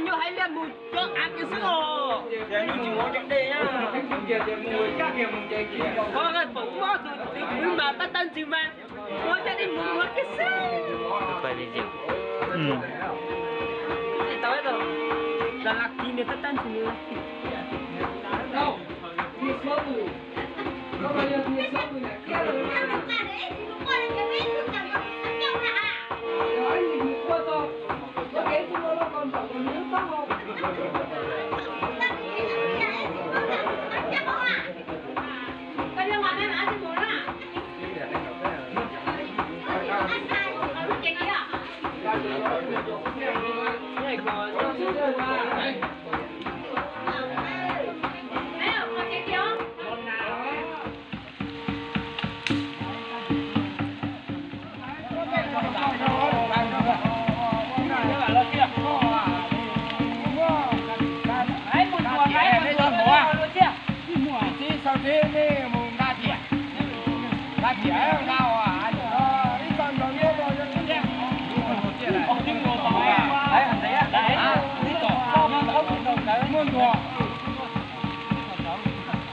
Nyuj hais liaj mus cov av kiag xwb os. Nyuj tsis ua cov dej na. Koj pom mob tus kwv mas tab tab ntswg mas ua cov dej mus ua kiag xwb. Tau tau, tab tab ntswg. Muaj ntuag,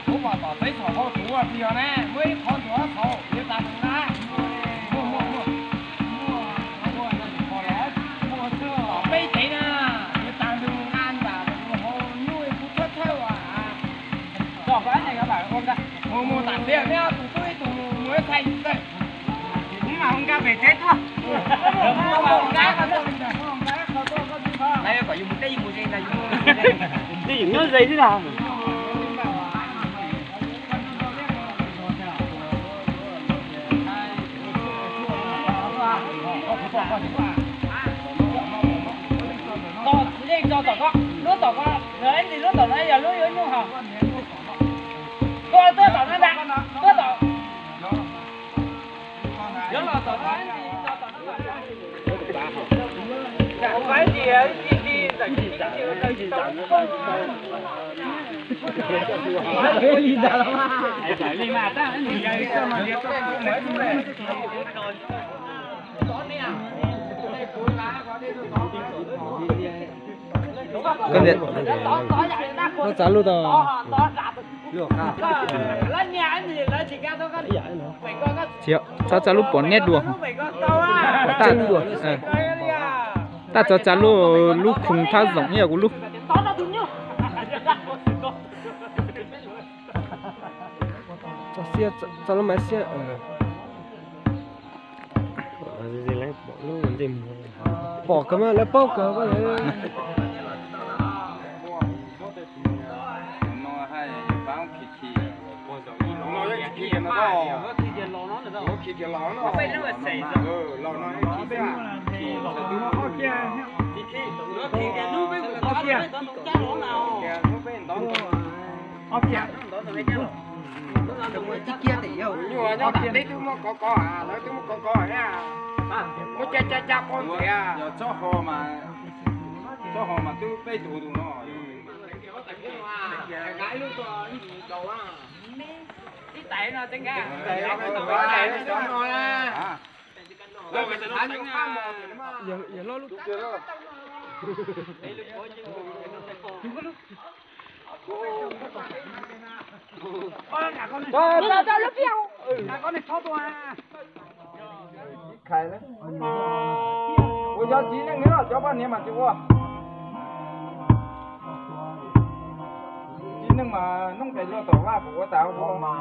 kuv pom tom teb txhom hauv tuv tsis yog ne, muaj ib qhov ntuag txhaum yuav tag tus nqaj. Muaj, muaj, muaj, muaj, muaj, tom peb tev na, yuav tag tus nqaj ntawm hauv nyuj kuv thawj thawj as. Mus, mus tam pliag neb ob tug tub ib tug mus ib txhais txawj. Kuv mam mus nkag pem tsev tuaj. Twb yeej nyob ze xwb na. Leej tso tom ko, lub tom ko, lub tom no yog lub yuav nyuj hos. Koj tuaj tom no ntag, tuaj tom. Yuav los tom no, tom no. Koj niam, koj txav lub tau. Txav, txav lub pom neb dua. Tab txav txav lub, lub khoom thab zoom ib yam kuv lub. Txav lub mas xiab. Pom kawg mas lawv paub kawg. Nyuj nyob tom teb twb muab kov kov, lawv twb muab kov kov thiab. Muab cab cab cab pob ntseg. Tsob hau mas, tsob hau mas twb peb tug tus no. Ua cov txiv neej no cov poj niam mas tsis ua. Txiv neej mas noob pes luaj tom vaj kuv ua tas ua.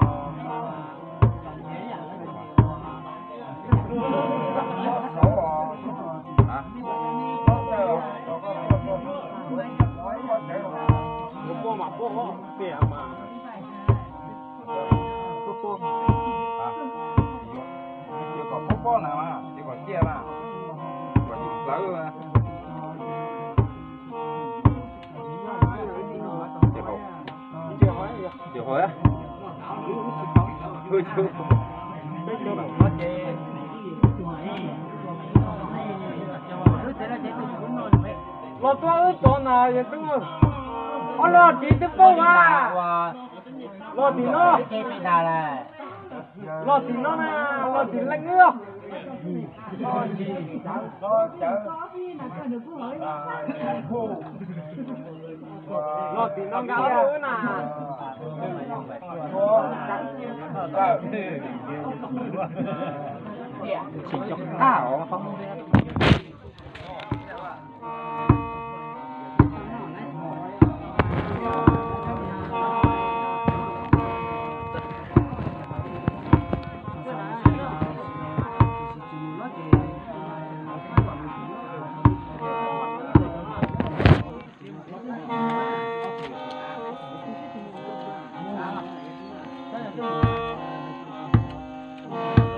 Kom pub pob na, ces kom ciaj na. Los tuaj wb tod na yawg tub. Ob los tim twb paub mas. Los tim no. Los tim no na, los tim leej wb. Los tim no nqa wb na. Tsis nco qab os.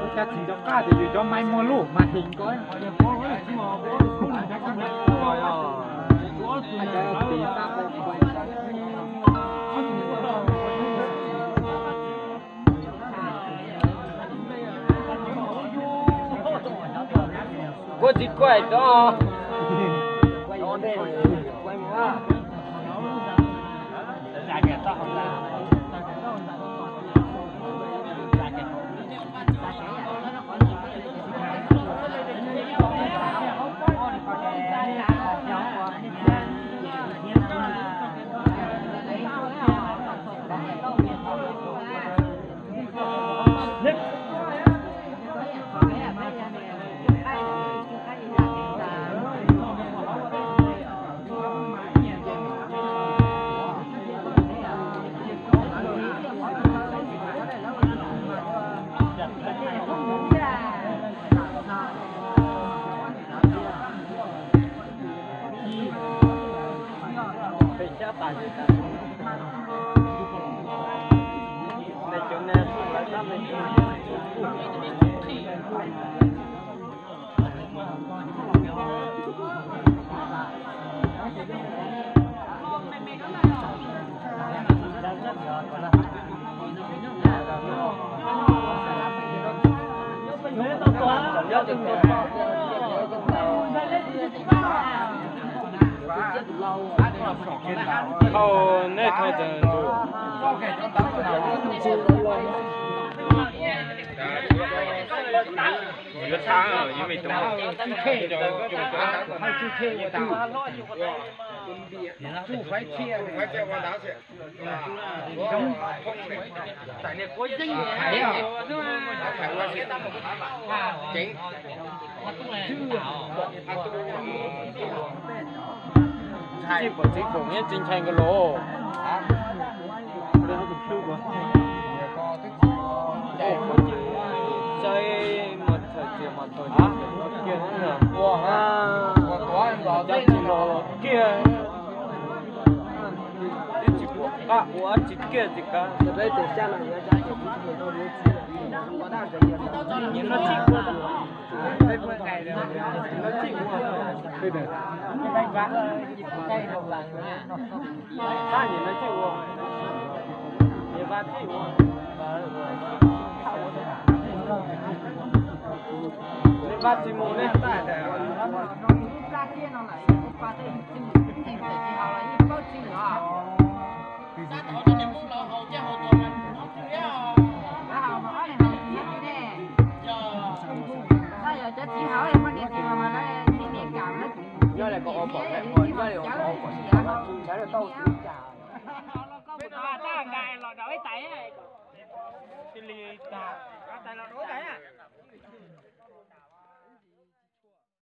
Ua cas tsis nco qab tias yus cov maiv muaj lub mas heev ko. Kuv tsis kuaj tod. Thauj nej thauj tus. Yuav txhab yuav me tus. Tsis pom txiv koom nyob tsis ntshai nkawd los. Saib mas txhais txias mas txhais txias kiag na. Cov tsis los los kiag. Twb tsis pom qab ua dab tsi kiag tsis kav. Nyob li ko ua pom, nyob li ko ua pom, nyob li tau. Tab nqa los rau ib tais, ib tais los rau ib tais.